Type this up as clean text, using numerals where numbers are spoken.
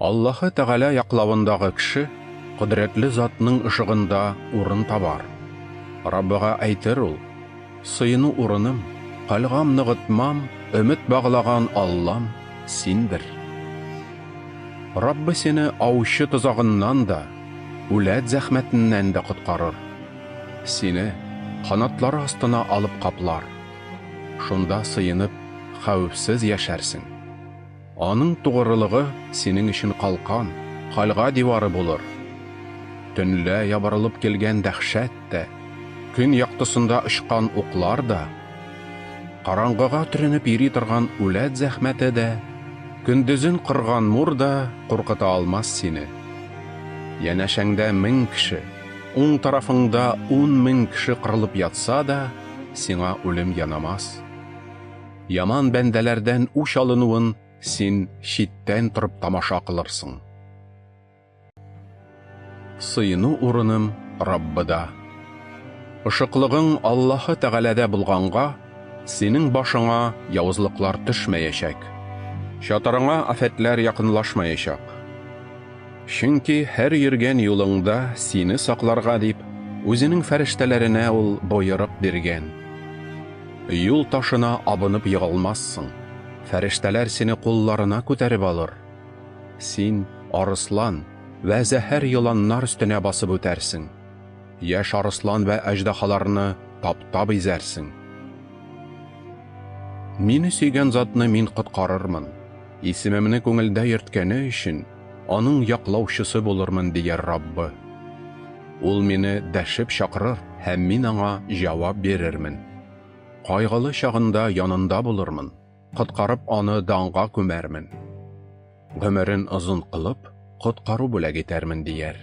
Аллаһы Тәгалә яклавындагы кеше кодрәтле затның ышыгында урын табар. Раббыга әйтер ул: Сыену урыным, кальгам ныгытмам, өмет баглаган Аллам синдер. Раббы сине аучы тозагыннан да, үләт зәхмәтеннән дә коткарыр. Сине канатлары астына алып каплар. Шунда сыенып, хәвефсез яшәрсең. Аның тугрылыгы синең өчен калкан, кальга дивары булыр. Төнлә ябырылып килгән дәһшәт тә, көн яктысында очкан уклар да, караңгыга төренеп йөри торган үләт зәхмәте дә, көндезен кырган мур да куркыта алмас сине. Янәшәңдә 1000 кеше, уң тарафыңда 10 000 кеше кырылып ятса да, сиңа үлем янамас. Яман бәндәләрдән үч алынуын син читтән торып тамаша кылырсың. Сыену урыным Раббыда. Ышыклыгың Аллаһы Тәгаләдә булганга, синең башыңа явызлыклар төшмәячәк. Чатырыңа афәтләр якынлашмаячак. Чөнки һәр йөргән юлыңда сине сакларга дип, үзенең фәрештәләренә ул боерык биргән. Юл ташына абынып егылмассың, фәрештәләр сине кулларына күтәреп алыр. Син арыслан вә зәһәр еланнар өстенә басып үтәрсең. Яшь арыслан вә әҗдаһаларны таптап изәрсең. Мине сөйгән затны мин коткарырмын. Исемемне күңелдә йөрткәне өчен аның яклаучысы булырмын, дияр Раббы. Ул мине дәшеп чакырыр, һәм мин аңа җавап бирермен. Кайгылы чагында янында булырмын, коткарып аны данга күмәрмен. Гомерен озын кылып, коткару бүләк итәрмен, дияр.